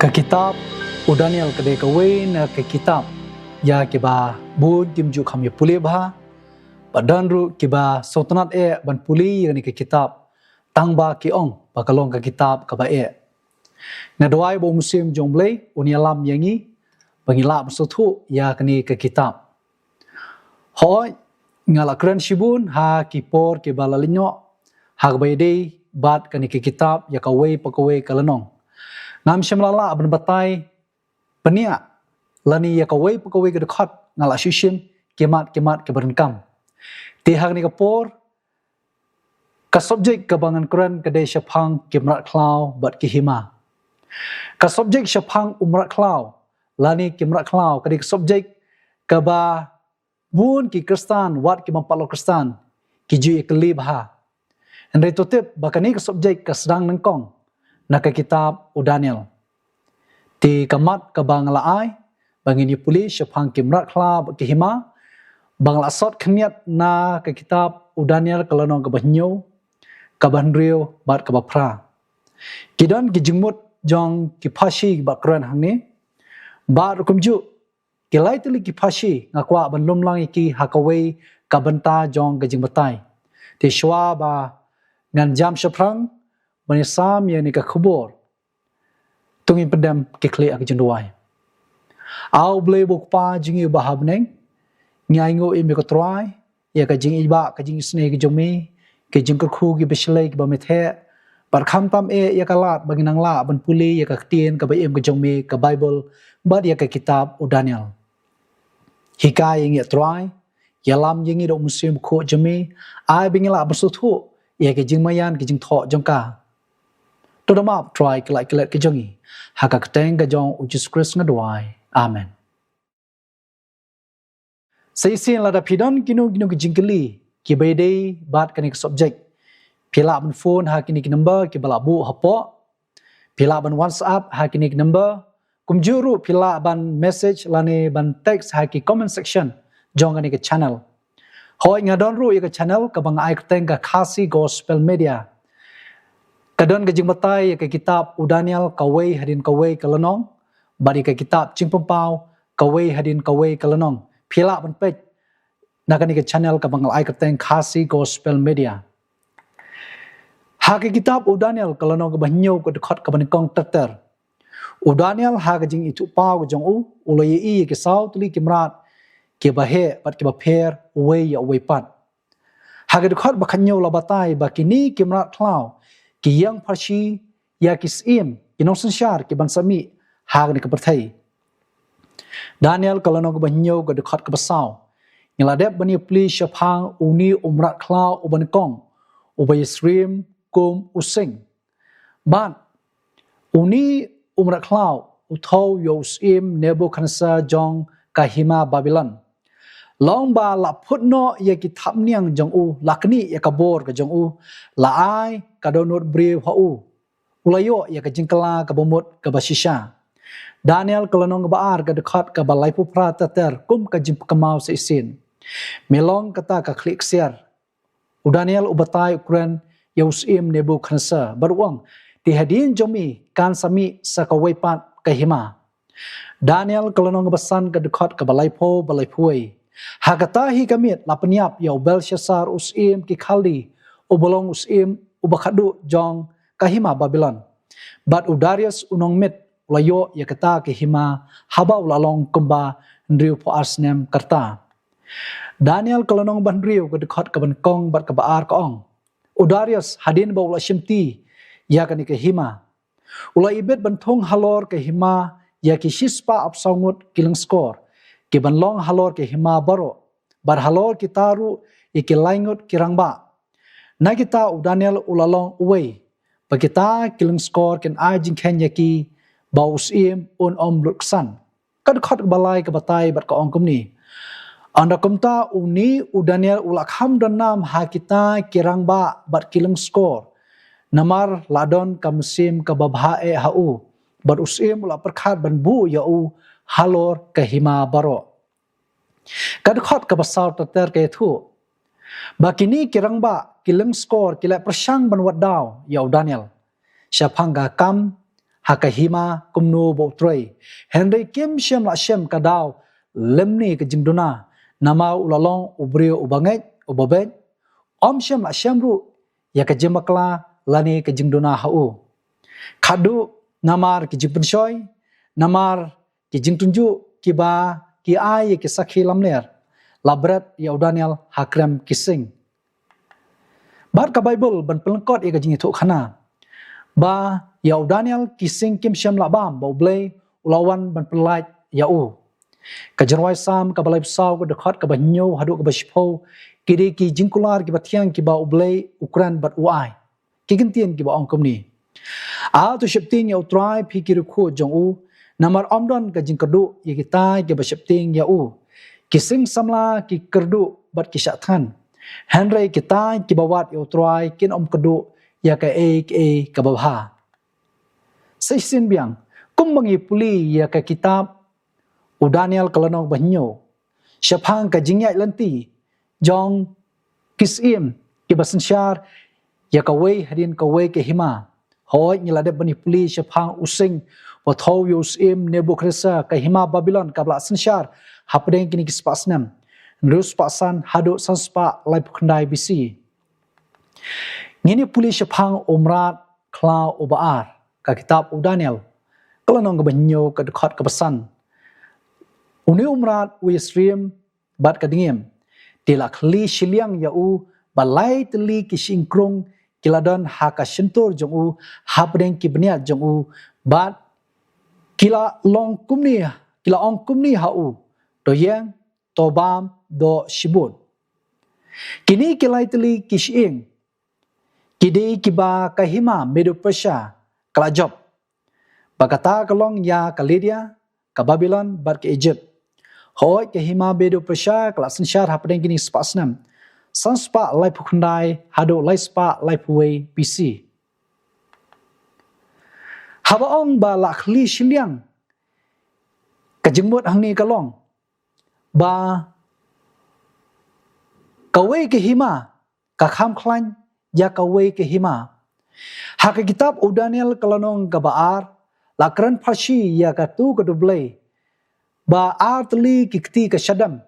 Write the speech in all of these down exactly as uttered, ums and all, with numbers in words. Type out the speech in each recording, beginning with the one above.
Ka kitab u Daniel ka dei kawei na ka kitab ïa kiba bun kim ju kham ïa pule bha. Bad don ruh kiba sngewtynnat eh ban pule ïa kane ka kitab, tang ba ki ong ba ka long ka kitab kaba eh. Nga duwai ba u Mynsiem jong U Blei un ïalam ïa ngi ba ngin lah ban sngewthuh ïa kane ka kitab. Hooid, nga la kren shibun ha ki por kiba la leit noh ha kaba ïadei bad kane ka kitab ïa kawei pa kawei ka lynnong. Ngam shym la lah ban batai bniah lane ïa kawei pa kawei ka dkhot, nga la shu shim ki mat ki mat kiba donkam. Te ha kane ka por, ka subject kaba ngan kren ka dei shaphang ki mrad khlaw bad ki hima. Ka subject shaphang u mrad khlaw lane ki mrad khlaw ka dei ka subject kaba bun ki Khristan, wat ki bym pat long Khristan, ki ju ïa kylli bha. Hynrei to tip ba kane ka subject ka sdang nyngkong na ka kitab u Daniel. Te ka mat kaba nga la ai ba ngin ïa pule shaphang ki mrad khlaw bad ki hima, ba nga la sot khyndiat na ka kitab u Daniel ka lynnong kaba hynñiew, kaba hynriew bad kaba phra. Ki don ki jingmut jong ki pharshi ba kren hangne. Bad ruh kumjuh ki lai tylli ki pharshi nga kwah ban lum lang ïa ki ha kawei ka bynta jong ka jingbatai. Te shuwa ba ngan jam shaphrang ban ïasam ïa kane ka khubor, to ngin pyndem ki khlieh ha ka jingduwai. A U Blei U Kpa jong ngi uba ha bneng, ngi ainguh ïa me ko Trai ïa ka jingïeit, ka jingisynei ka jong me, ki jingkyrkhu kiba shlei kiba me theh, bad khamtam eh ïa ka lad ba ngin nang lah ban pule ïa ka ktien kaba im ka jong me, ka Baibl, bad ïa ka kitab u Daniel. Hikai ïa ngi Trai, ïalam ïa ngi da u Mynsiem Bakhuid jong me, ai ba ngin lah ban sngewthuh ïa ka jingmaïan ka jingthoh jong ka. To da map Trai ki lait ki lait ki jong ngi, ha ka kyrteng ka jong u Jisu Khrist nga duwai. Amen. Sa shisien lada phi don kino kino ki jingkylli kiba ïadei bad kane ka subject, phi lah ban phone ha kine ki number kiba la buh hapoh. Phi lah ban WhatsApp ha kine ki number. Kumjuh ruh phi lah ban message lane ban text ha ki comment section jong kane ka channel. Hooid, nga don ruh ïa ka channel kaba nga ai kyrteng ka Khasi Gospel Media. Ka don ka jingbatai ïa ka kitab u Daniel kawei hadien kawei ka lynnong, bad ïa ka kitab Jingpynpaw kawei hadien kawei ka lynnong. Phi lah ban peit na kane ka channel kaba nga la ai kyrteng Khasi Gospel Media. Ha ka kitab u Daniel ka lynnong kaba hynñiew ka dkhot kaba nyngkong ter ter, u Daniel ha ka jingithuhpaw ka jong u, u la ïohi ïa ki saw tylli ki mrad kiba heh bad kiba pher uwei ïa uwei pat. Ha ka dkhot ba khathynñiew la batai ba kine ki mrad khlaw ki ïeng pharshi ïa ki syiem, ki nongsynshar kiban sa mih ha kane ka pyrthei. Daniel ka lynnong kaba hynñiew ka dkhot kaba saw, ngi la dep ban ïa pule shaphang une u mrad khlaw uba nyngkong, uba ïasyriem kum u sing. Bad une u mrad khlaw u thew ïa u syiem Nebukhadnessar jong ka hima Babilon. Long ba la phut noh ïa ki thapniang jong u, la knieh ïa ka bor ka jong u, la ai ka dohnud briew ha u, u la ïoh ïa ka jingkylla kaba mut kaba shisha. Daniel ka lynnong kaba ar ka dkhot kaba laiphew phra ter ter kum ka jingpynkynmaw sa shisien. Me long kata ka khlieh ksiar. U Daniel u batai, u kren ïa u syiem Nebukhadnessar bad u ong, te hadien jong me kan sa mih sa kawei pat ka hima. Daniel ka lynnong kaba san ka dkhot kaba laiphew bad laiphew wei. Ha kata hi ka miet la pynïap ïa u Belshassar u syiem ki Khaldi, uba long u syiem uba khatduh jong ka hima Babilon. Bad u Darius u nongmiet u la ïoh ïa kata ka hima haba u la long kumba hynriewphew ar snem ka rta. Daniel ka lynnong ba hynriew ka dkhot kaba nyngkong bad kaba ar ka ong, u Darius hadien ba u la shimti ïa kane ka hima, u la ibit ban thung halor ka hima ïa ki shispah arphew saw ngut ki lyngskor kiban long halor ka hima baroh, bad halor kita ruh ïa ki lai ngut ki rangbah. Na kita u Daniel u la long uwei, ba kita ki lyngskor kin ai jingkheiñ ïa ki ba u syiem un ym lut ksan. Ka dkhot kaba lai ka batai bad ka ong kumne, ynda kumta une u Daniel u la kham don nam ha kita ki rangbah bad ki lyngskor, namar la don ka mynsiem kaba bha eh ha u, bad u syiem u la pyrkhat ban buh ïa u halor ka hima baroh. Ka dkhot kaba saw ter ter ka ïathuh ba kine ki rangbah ki lyngskor ki la pyrshang ban wad daw ïa u Daniel shaphang ka kam ha ka hima kumno ba u trei. Hynrei kim shym la shem ka daw lymne ka jingduna, namar u la long u briew uba ngeit, uba beit, um shym la shem ruh ïa ka jingbakla lane ka jingduna ha u. Khadduh namar ki jingpynshoi, namar ki jingtynjuh kiba ki ai ïa ki sakhi lamler, la bret ïa u Daniel ha krem ki sing. Bad ka Baibl ban pynlyngkot ïa ka jingïathuhkhana ba ïa u Daniel ki sing kim shym la bam, ba U Blei u la wan ban pynlait ïa u. Ka Jingrwai Salm kaba laiphew saw, ka dkhot kaba hynñiew haduh kaba shiphew, ki dei ki jingkular kiba thiang kiba U Blei u kren bad u ai. Ki kyntien kiba ong kumne: A, to sheptieng ïa U Trai, phi ki riewkhuid jong u, namar ym don ka jingkyrduh ïa kita kiba sheptieng ïa u. Ki sing samla ki kyrduh bad ki shah thngan, hynrei kita kiba wad ïa U Trai kin ym kyrduh ïa kaei kaei kaba bha. Sa shisien biang, kumba ngi pule ïa ka kitab u Daniel ka lynnong ba hynñiew, shaphang ka jingïaid lynti jong ki syiem kiba synshar ïa kawei hadien kawei ka hima. Hooid, ngi la dep ban ïa pule shaphang u sing ba thew ïa u syiem Nebuchadnezzar, ka hima Babilon kaba la synshar hapdeng kine ki spah snem, hynriew spah san haduh san spah laiphew khyndai B C. Ngin ïa pule shaphang u mrad khlaw uba ar, ka kitab u Daniel ka lynnong kaba hynñiew, ka dkhot kaba san. Une u mrad u ïasyriem bad ka dngiem. Te la khlieh shiliang ïa u bad lai tylli ki shyieng krung ki la don ha ka shyntur jong u, hapdeng ki bniat jong u, bad ki la long kumne, ki la ong kumne ha u: To ïeng, to bam, doh shibun. Kine ki lai tylli ki shyieng ki dei kiba ka hima Medo Persia ka la jop, ba kata ka long ïa ka Lydia, ka Babilon bad ka Egypt. Hooid, ka hima Medo Persia ka la synshar hapdeng kine spah snem, san spah laiphew khyndai haduh lai spah laiphew wei B C. Haba ong ba la khlieh shiliang, ka jingmut hangne ka long ba kawei ka hima ka kham khlaiñ ïa kawei ka hima. Ha ka kitab u Daniel ka lynnong kaba ar, la kren pharshi ïa katu ka dublei ba ar tylli ki kti ka shadem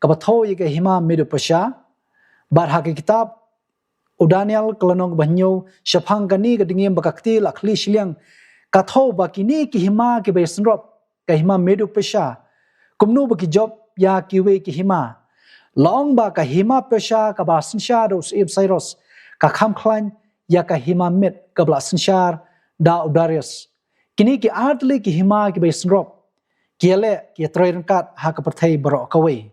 kaba thew ïa ka hima Medo Persia. Bad ha ka kitab u Daniel ka lynnong ba hynñiew, shaphang kane ka dngiem ba ka kti la khlieh shiliang, ka thew ba kine ki hima kiba ïasynrop, ka hima Medo Persia, kumno ba ki jop ïa kiwei ki hima. La ong ba ka hima Persia kaba synshar da u syiem Cyrus ka kham khlaiñ ïa ka hima Mid kaba la synshar da u Darius. Kine ki ar tylli ki hima kiba ïasynrop ki ïaleh, ki ïatrei ryngkat ha ka pyrthei baroh kawei.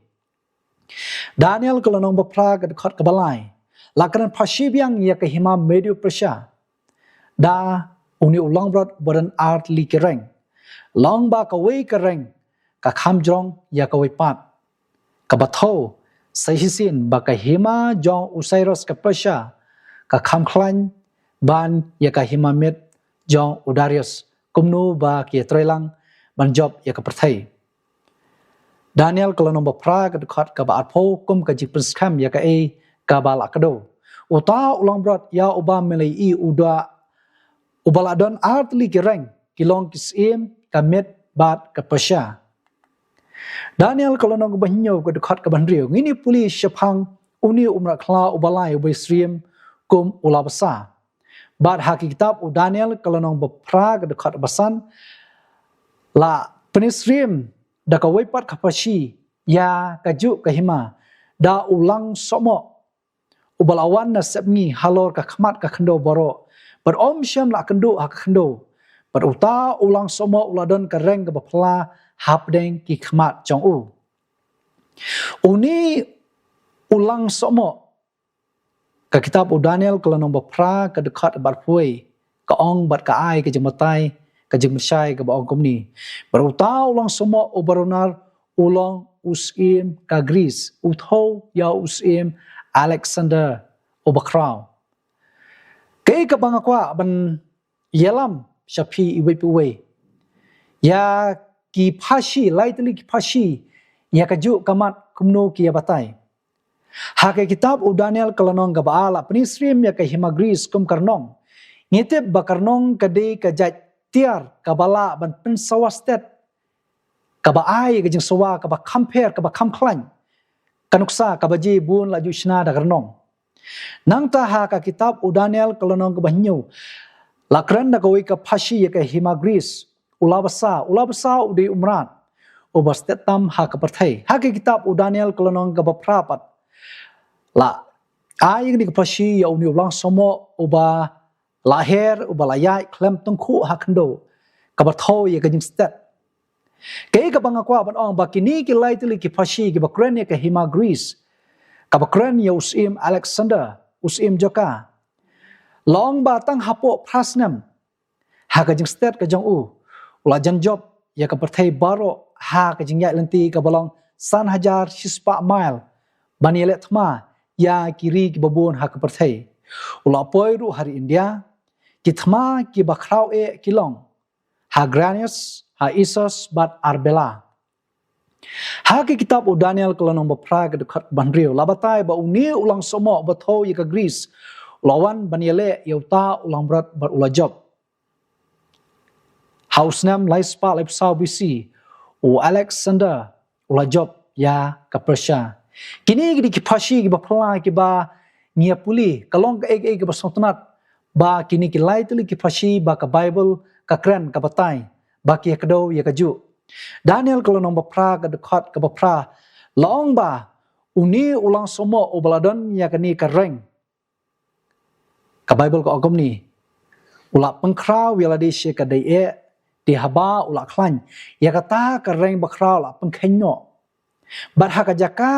Daniel ka lynnong ba phra, ka dkhot kaba lai, la kren pharshi biang ïa ka hima Medo Persia da une u langbrot ba don ar tylli ki reng. La ong ba kawei ka reng ka kham jrong ïa kawei pat, kaba thew sa shisien ba ka hima jong u Cyrus ka Persia ka kham khlaiñ ban ïa ka hima Mid jong u Darius, kumno ba ki ïatrei lang ban jop ïa ka pyrthei. Daniel ka lynnong ba phra, ka dkhot kaba arphew, kum ka jingpynskhem ïa kaei kaba la kdew. Uta u langbrot ïa uba me la ïohi u da, uba la don ar tylli ki reng, ki long ki syiem ka Mid bad ka Persia. Daniel ka lynnong kaba hynñiew, ka dkhot kaba hynriew, ngin ïa pule shaphang une u mrad khlaw uba lai uba ïasyriem kum u la basa. Bad ha ka kitab u Daniel ka lynnong ba phra, ka dkhot ba san, la pynïasyriem da kawei pat ka pharshi ïa kajuh ka hima da u lang sohmoh uba la wan na sepngi halor ka khmat ka khyndew baroh, bad ym shym la kynduh ha ka khyndew. Bad uta u lang sohmoh u la don ka reng kaba phylla hapdeng ki khmat jong u. Une u lang sohmoh, ka kitab u Daniel ka lynnong ba phra, ka dkhot ba arphew wei, ka ong bad ka ai ka jingbatai, ka jingpynshai kaba ong kumne: Bad uta u lang sohmoh uba runar u long u syiem ka Greece, u thew ïa u syiem Alexander uba khraw. Kaei kaba nga kwah ban ïalam sha phi iwei pa iwei, ïa ki pharshi, lai tylli ki pharshi ïa kajuh ka mat kumno ki ïa batai. Ha ka kitab u Daniel ka lynnong kaba ar, la pynïasyriem ïa ka hima Greece kum ka rnong. Ngi tip ba ka rnong ka dei ka jait tiar kaba lah ban pynsawa stet, kaba ai ka jingsawa kaba kham pher, kaba kham khlaiñ. Ka nuksa kaba jia bun la ju shna da ka rnong. Nangta ha ka kitab u Daniel ka lynnong kaba hynñiew, la kren da kawei ka phashi ïa ka hima Greece. U la basa, u la basa u dei u mrad uba stet tam ha ka pyrthei. Ha ka kitab u Daniel ka lynnong kaba phra pat, la ai ïa kane ka phashi ïa une u langshomoh uba la her, uba la ïaid khlem tyngkhuh ha khyndew, kaba thew ïa ka jingstet. Kaei kaba nga kwah ban ong, ba kine ki lai tylli ki phashi kiba kren ïa ka hima Greece, kaba kren ïa u syiem Alexander, u syiem jong ka, la ong ba tang hapoh phra snem ha ka jingstet ka jong u, u la jan jop ïa ka pyrthei baroh ha ka jingïaid lynti kaba long san hajar shispah mail ban ïaleh thma ïa ki ri kiba bun ha ka pyrthei. U la poi ruh ha ri India. Ki thma kiba khraw eh ki long ha Granados, ha Issos bad Arbela. Ha ka kitab u Daniel ka lynnong ba phra ka dkhot ba hynriew, la batai ba une u langshomoh ba thew ïa ka Greece, u la wan ban ïaleh ïa uta u langbrot bad u la jop. Ha u snem lai spah lai phew saw B C, u Alexander u la jop ïa ka Persia. Kine ki dei ki phashi kiba phylla kiba ngi ïa pule, ka long kaei kaei kaba sngewtynnat ba kine ki lai tylli ki phashi ba ka Bible ka kren ka batai ba ki ïa kdew ïa kajuh. Daniel ka lynnong ba phra ka dkhot kaba phra, la ong ba une u langshomoh uba la don ïa kane ka reng, ka Bible ka ong kumne, u la pynkhraw ïa lade sha ka dei eh, te haba u la khlaiñ, ïa kata ka reng ba khraw la pynkheiñ noh. Bad ha ka jaka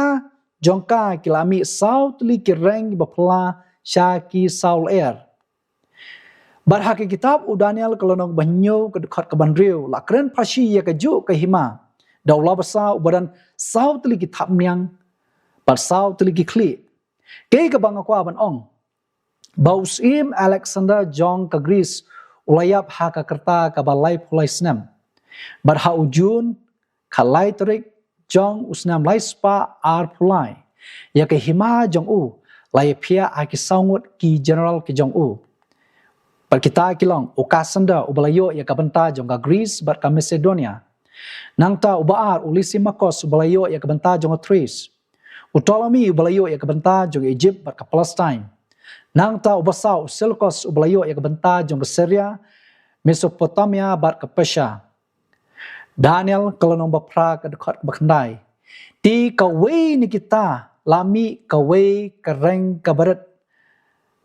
jong ka ki la mih saw tylli ki reng ba phylla sha ki saw lyer. Bad ha ka kitab u Daniel ka lynnong ba hynñiew ka dkhot kaba hynriew, la kren phashi ïa kajuh ka hima da u la basa uba don saw tylli ki thapniang bad saw tylli ki khlieh. Kaei kaba nga kwah ban ong, ba u syiem Alexander jong ka Greece u la ïap ha ka rta kaba lai phew lai snem. Bad ha u Jun, ka lai tarik jong u snem lai spah ar phew lai, ïa ka hima jong u la ïaphiah ha ki saw ngut ki general ki jong u. Bad kita ki long u Cassander uba la ïoh ïa ka bynta jong ka Greece bad ka Macedonia. Nangta uba ar u Lysimachus uba la ïoh ïa ka bynta jong ka Thrace. U Ptolemy uba la ïoh ïa ka bynta jong Egypt bad ka Palestine. Nangta uba saw u Seleucus uba la ïoh ïa ka bynta jong ka Syria, Mesopotamia bad ka Persia. Daniel ka lynnong ba phra ka dkhot ba khyndai. Te kawei na kita la mih kawei ka reng kaba rit,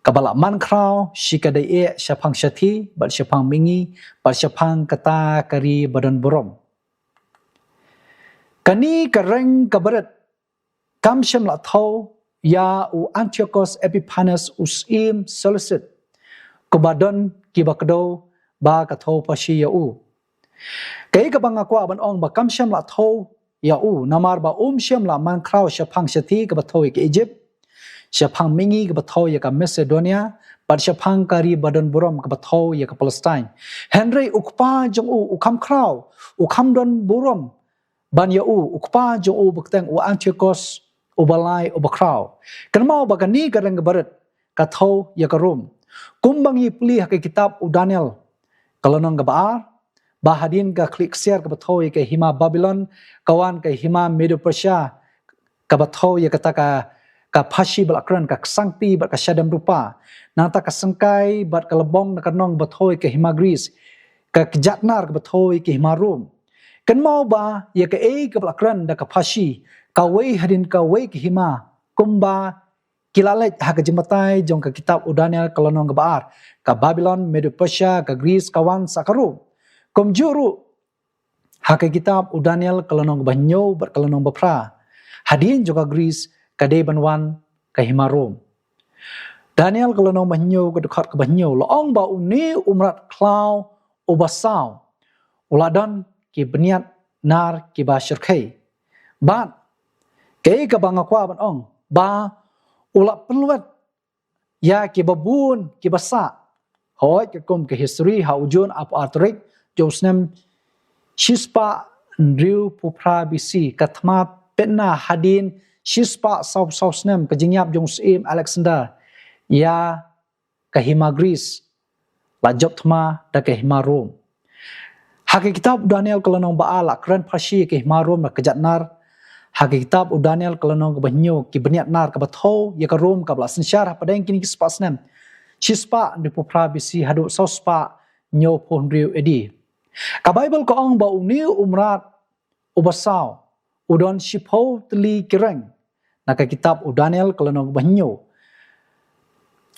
kaba la man khraw shi ka dei eh shaphang shathie bad shaphang mihngi bad shaphang kata ka ri ba don burom. Kane ka reng kaba rit kam shym la thew ïa u Antiochus Epiphanes u syiem Seleucid, kumba don kiba kdew ba ka thew phashi ïa u. Kaei kaba nga kwah ban ong, ba kam shym la thew ïa u, namar ba um shym la man khraw shaphang shathie kaba thew ïa ka Egypt, shaphang mihngi kaba thew ïa ka Macedonia, bad shaphang ka ri ba don burom kaba thew ïa ka Palestine. Hynrei u kpa jong u u kham khraw, u kham don burom ban ïa u, u kpa jong u ba kyrteng u Antiochus uba lai uba khraw. Kynmaw ba kane ka reng kaba rit ka thew ïa ka Rom. Kumba ngi pule ha ka kitab u Daniel ka lynnong kaba ar, ba hadien ka khlieh ksiar kaba thew ïa ka hima Babilon, ka wan ka hima Medo Persia kaba thew ïa kata ka, ka phashi ba la kren, ka ksangti bad ka shadem rupa. Nangta ka syngkai bad ka lbong na ka rnong ba thew ïa ka hima Greece, ka kjat nar kaba thew ïa ka hima Rom. Kynmaw ba ïa kaei kaba la kren da ka phashi, kawei hadien kawei ka hima, kumba ki la leit ha ka jingbatai jong ka kitab u Daniel ka lynnong kaba ar, ka Babilon, Medo Persia, ka Greece, ka wan sa ka Rom. Kumjuh ruh ha ka kitab u Daniel ka lynnong kaba hynñiew bad ka lynnong ba phra, hadien jong ka Greece ka dei ban wan ka hima Rom. Daniel ka lynnong ba hynñiew ka dkhot kaba hynñiew, la ong ba une u mrad khlaw uba saw u la don ki bniat nar kiba shyrkhei. Bad kaei kaba nga kwah ban ong, ba u la pynlwet ïa kiba bun kiba sah. Hooid, katkum ka history, ha u Jun arphew ar tarik jong u snem shispah hynriewphew phra B C, ka thma pynna hadien shispah sawphew saw snem ka jingïap jong u syiem Alexander ïa ka hima Greece, la jop thma da ka hima Rom. Ha ka kitab u Daniel ka lynnong ba ar la kren pharshi ïa ka hima Rom na ka kjat nar. Ha ka kitab u Daniel ka lynnong kaba hynñiew, ki bniat nar kaba thew ïa ka Rom kaba la synshar hapdeng kine ki spah snem. Shispah hynriewphew phra B C haduh saw spah hynñiewphew hynriew A D. Ka Baibl ka ong ba une u mrad uba saw u don shiphew tylli ki reng. Na ka kitab u Daniel ka lynnong ba hynñiew.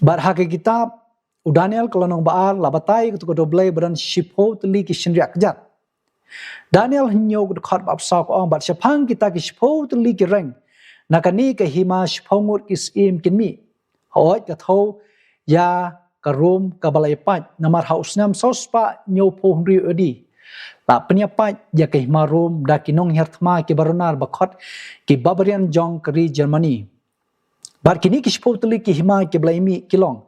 Bad ha ka kitab u Daniel ka lynnong ba ar la batai ïa kato ka dohblei ba don shiphew tylli ki shynriah kjat. Daniel hynñiew ka dkhot ba arphew saw ka ong, bad shaphang kita ki shiphew tylli ki reng, na kane ka hima shiphew ngut ki syiem kin mih. Hooid, ka thew ïa ka Rom kaba la ïapait, namar ha u snem saw spah hynñiewphew hynriew A D la pynïapait ïa ka hima Rom da ki nonghiar thma kiba runar ba khot ki Bavarian jong ka ri Germany. Bad kine ki shiphew tylli ki hima kiba la ïamih ki long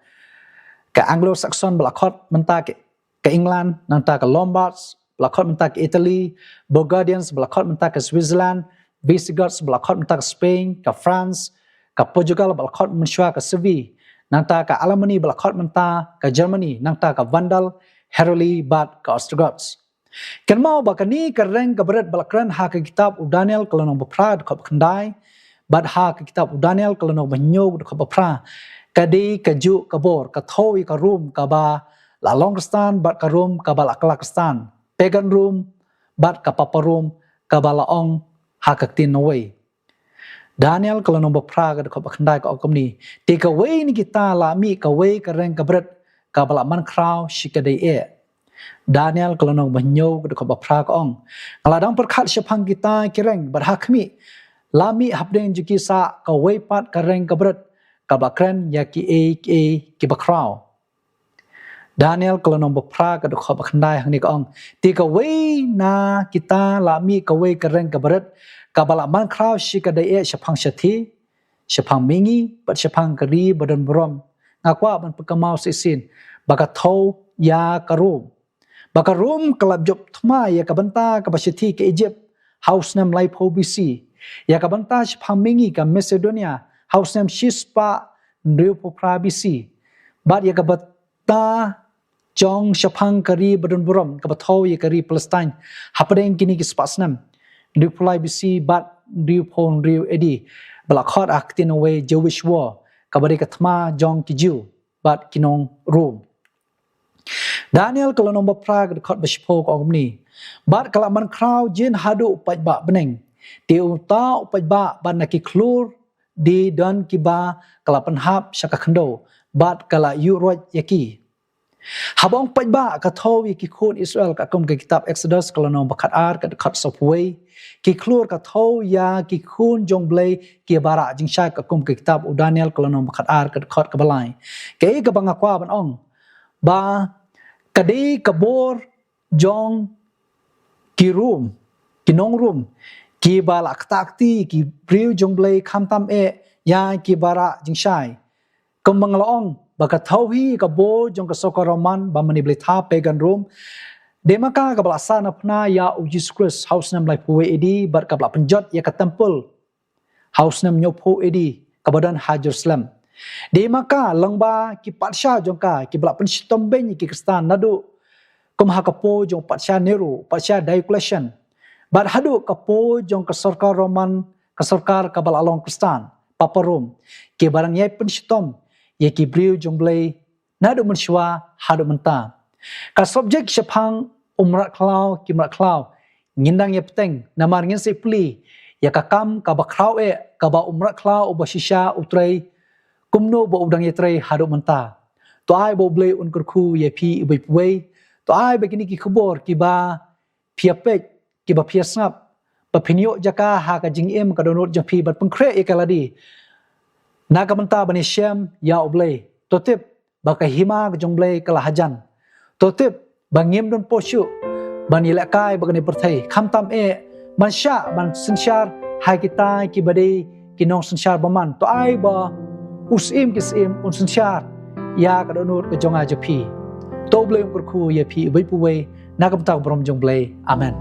ka Anglo-Saxon ba la khot mynta ka, ka England, nangta ka Lombards ba la khot mynta ka Italy, Burgundians ba la khot mynta ka Switzerland, Visigoths ba la khot mynta ka Spain, ka France, ka Portugal ba la khot mynshuwa ka Seville, nangta ka Alemanni ba la khot mynta ka Germany, nangta ka Vandal, Heruli bad ka Ostrogoths. Kynmaw ba kane ka reng kaba rit ba la kren ha ka kitab u Daniel ka lynnong ba phra ka dkhot ba khyndai, bad ha ka kitab u Daniel ka lynnong ba hynñiew ka dkhot ba phra, ka dei kajuh ka bor, ka thew ïa ka Rom kaba la long Khristan bad ka Rom kaba la kylla Khristan, pagan Rom, bad ka Papa Rom kaba la ong ha ka ktien Norway. Daniel ka lynnong ba phra ka dkhot ba khyndai ka ong kumne: Te kawei na kita la mih kawei ka reng kaba rit kaba la man khraw shi ka dei eh. Daniel ka lynnong ba hynñiew ka dkhot ba phra ka ong: Nga la dang pyrkhat shaphang kita ki reng, bad ha khmih, la mih hapdeng jong ki sah kawei pat ka reng kaba rit kaba la kren ïa kiei kiei kiba khraw. Daniel ka lynnong ba phra ka dkhot ba khyndai hangne ka ong: Te kawei na kita la mih kawei ka reng kaba rit kaba la man khraw shi ka dei eh shaphang shathie, shaphang mihngi, bad shaphang ka ri ba don burom. Nga kwah ban pynkynmaw shisien ba ka thew ïa ka Rom. Ba ka Rom ka la jop thma ïa ka bynta kaba shathie ka Egypt ha u snem laiphew B C, ïa ka bynta shaphang mihngi ka Macedonia ha u snem shispah hynriewphew phra B C, bad ïa ka bynta jong shaphang ka ri ba don burom kaba thew ïa ka ri Palestine hapdeng kine ki spah snem hynriewphew lai B C bad hynriewphew hynriew A D, ba la khot ha ka ktien Norway Jewish War, kaba dei ka thma jong ki Jiw bad ki nong Rom. Daniel ka lynnong ba phra ka dkhot ba shiphew ka ong kumne: Bad ka la man khraw jin haduh u paidbah bneng. Te uta u paidbah bad na ki khlur dei don kiba ka la pynhap sha ka khyndew bad ka la ïuh roit ïa ki. Haba ong paidbah, ka thew ïa ki khun Israel, katkum ka kitab Exodus ka lynnong ba khatar ka dkhot sawphew wei. Ki khlur ka thew ïa ki khun jong Blei kiba rah jingshai, katkum ka kitab u Daniel ka lynnong ba khatar ka dkhot kaba lai. Kaei kaba nga kwah ban ong, ba ka dei ka bor jong ki Rom, ki nong Rom, kiba la ktah kti ki briew jong Blei, khamtam eh ïa kiba rah jingshai. Kumba nga la ong, ba ka thew hi ka bor jong ka sorkar Roman ba mane Blei tha, pagan Rome. Dei ma ka kaba la san phna ïa u Jisu Khrist ha u snem laiphew wei A D, bad kaba la pynjot ïa ka temple ha u snem hynñiewphew A D kaba don ha Jerusalem. Dei ma ka lyngba ki patsha jong ka kiba la pynshitom beiñ ïa ki Khristan, naduh kum ha ka por jong u patsha Nero, patsha Diocletian, bad haduh ka por jong ka sorkar Roman, ka sorkar kaba la long Khristan, Papa Rome, kiba dang ïai pynshitom ïa ki briew jong Blei naduh mynshuwa haduh mynta. Ka subject shaphang u mrad khlaw, ki mrad khlaw, ngin dang ïa bteng, namar ngin sa pule ïa ka kam kaba khraw eh kaba u mrad khlaw uba shisha u trei, kumno ba u dang ïa trei haduh mynta. To ai ba U Blei un kyrkhu ïa phi iwei pa iwei. To ai ba kine ki khubor kiba phi ïa peit, kiba phi ïa sngap, ba phin ïoh jaka ha ka jingim ka dohnud jong phi, ban pynkhreh ïa ka lade na ka bynta ban ïashem ïa U Blei. To tip ba ka hima ka jong Blei ka la hajan. To tip ba ngim don por shuh ban ïalehkai bad kane ka pyrthei, khamtam eh ban shah ban synshar ha kita kiba dei ki nongsynshar bymman. To ai ba u Syiem ki syiem un synshar ïa ka dohnud ka jong nga jong phi. To U Blei un kyrkhu ïa phi iwei pa iwei na ka bynta ka burom jong U Blei. Amen.